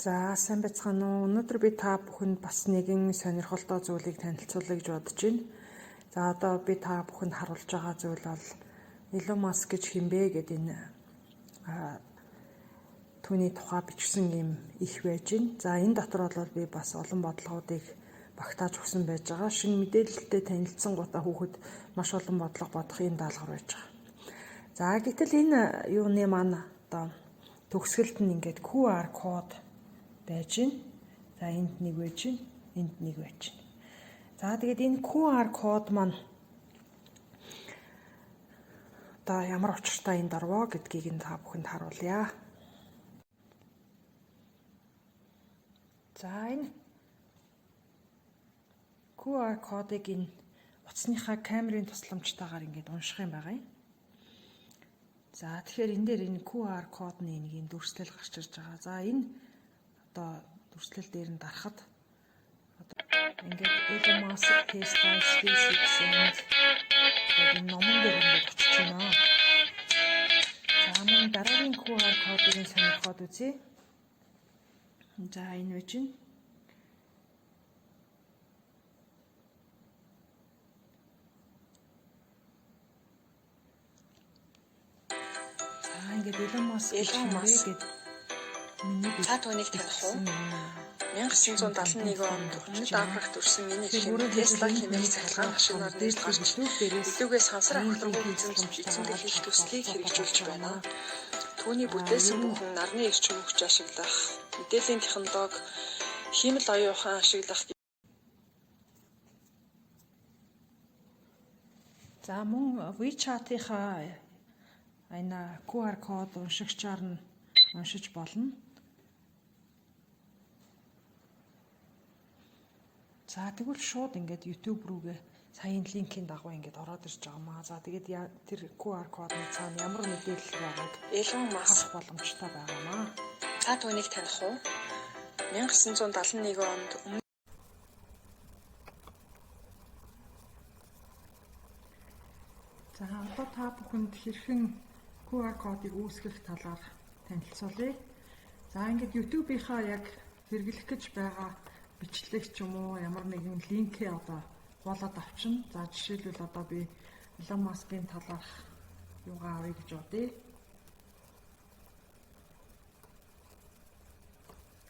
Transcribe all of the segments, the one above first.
За, сайн байцгаана уу? Өнөөдөр би та бүхэнд бас нэгэн сонирхолтой зүйлийг танилцуулъя гэж бодож байна. За, одоо би та бүхэнд харуулж байгаа зүйл бол Elon Musk гэж хэн бэ гэдэг энэ түүний тухай бичсэн юм их байж байна. За, энэ дотор бол би бас олон бодлогоодыг багтааж өгсөн байж байгаа. Шинэ мэдээлэлтэй танилцсан гутаа хүүхэд маш олон бодлого бодох юм даалгавар байж байгаа. За, гэтэл энэ юуны маань одоо төгсгөлд нь ингээд QR код байж байна. За, энд нэг байж байна, энд нэг байж байна. За, тэгээд энэ QR код маань одоо ямар учиртай энд орвоо гэдгийг нь та бүхэнд харуулъя. За, энэ QR кодыг энэ утасныхаа камерын тусламжтайгаар ингээд унших юм байгаа юм. За, тэгэхээр энэ дээр энэ QR кодны нэг юм дүрслэл гарч ирж байгаа. За, энэ одоо дүрслэл дээр нь дарахад одоо ингээд Elon Musk, Tesla, SpaceX and гэдэг энэ номон дээр ингээд очиж байна. За, мөн дараагийн QR кодыг нь сонирхоод үзье. За, энэ байж байна. За, ингээд Elon Musk гэж Elon хэн бэ Musk. гэд миний Та түүнийг таних уу? 1971 онд Өмнөд Африкт төрсэн энэ эрхэм Өөрөөр Тесла хэлбэл хэмээх цахилгаан машинаар нэрд гарч YouTube дээрээс илүүгээ сансар авахларгүй линкийг эзэмдэх хийх төслийг хэрэгжүүлж байна. Түүний Аа, бүтээсэн ер нь бүхэн нарны эрчим хүч ашиглах, мэдээллийн технологи, хиймэл оюун ухаан ашиглах За, мөн WeChat-ийнхаа энэ QR код уншигчаар нь уншиж болно. За, тэгвэл шууд ингээд YouTube рүүгээ саяын линкийн дагуу ингээд ороод ирж байгаа маа. За, тэгээд тэр QR кодны цаана ямар мэдээлэл байгааг Elon Musk. харах боломжтой байгаа маа. Та түүнийг таних уу? 1971 онд Өмнөд За, одоо та бүхэнд хэрхэн QR кодыг үүсгэх талаар танилцуулъя. За, ингээд YouTube-ийнхаа яг хэрэглэх гэж байгаа бичлэг ч юм уу ямар нэгэн линкээ одоо хуулаад авчна. За, жишээлбэл одоо би Elon Musk-ийн талаарх юугаа авъя гэж бодъё.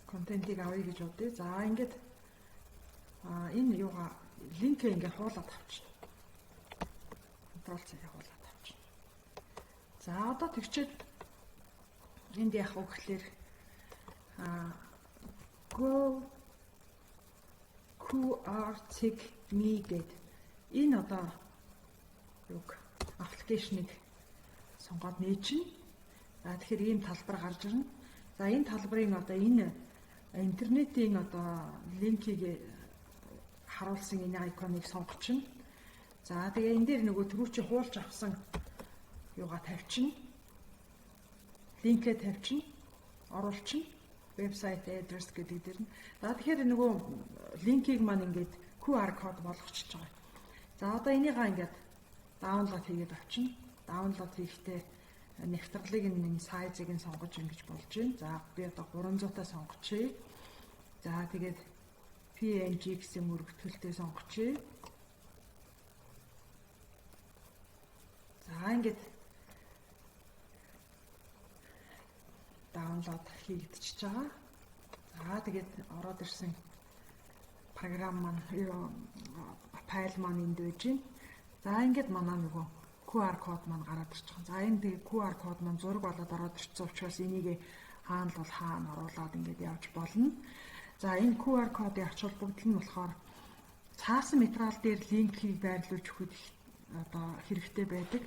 Контентыг авъя гэж бодъё. За, ингээд энэ юугаа линкээ ингээд хуулаад авчна. Ctrl C хуулаад авчна. За, одоо тэгчээд энд яах вэ гэхлээр go QR цэг me гэд энэ одоо юг application ыг сонгоод нээчихнэ. За, тэгэхээр ийм талбар гарч ирнэ. За, энэ талбарын одоо энэ интернетийн одоо линкийг харуулсан энэ icon ыг сонгочихно. За, тэгээ энэ дээр нөгөө түрүү чи хуулж авсан юугаа тавьчихна. Линкээ тавьчихна. Оруулчихна. Website address гэдэг дээр нь. За, тэгэхээр нөгөө линкийг маань ингээд QR код болгочихж байгаа. За, одоо энийгээ ингээд download хийгээд авчина. Download хийхдээ нэвтрлийг нь size ыг нь сонгож ингэж болж байна. За, би одоо 300-таа сонгочихъя. За, тэгээд PNG гэсэн мөргөтөлтэй сонгочихъя. За, ингээд download хийгдчихэж байгаа. За, тэгээд ороод ирсэн програм маань файл маань энд байж байна. За, ингээд манай нөгөө QR код маань гараад ирчих. За, энэ тэгээд QR код маань зураг болоод ороод ирчихсэн учраас энийг хаана л бол хаана оруулаад ингээд явж болно. За, энэ QR кодын ач холбогдол нь болохоор цаасан материал дээр линкийг байрлуулж өгөхөд одоо хэрэгтэй байдаг.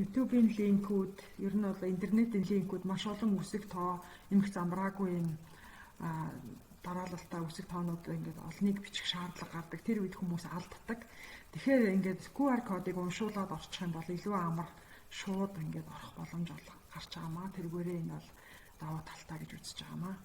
YouTube-ийн линкүүд, ер нь бол интернетийн линкүүд маш олон үсэг тоо, эмх замбраагүй юм дараалалтай үсэг тоонууд ингээд олныг бичих шаардлага гардаг. Тэр үед хүмүүс алддаг. Тэгэхээр ингээд QR кодыг уншуулад орчих юм бол илүү амар шууд ингээд орох боломж гарч байгаа маа. Тэргээрээ энэ бол давуу талтай гэж үзэж байгаа маа.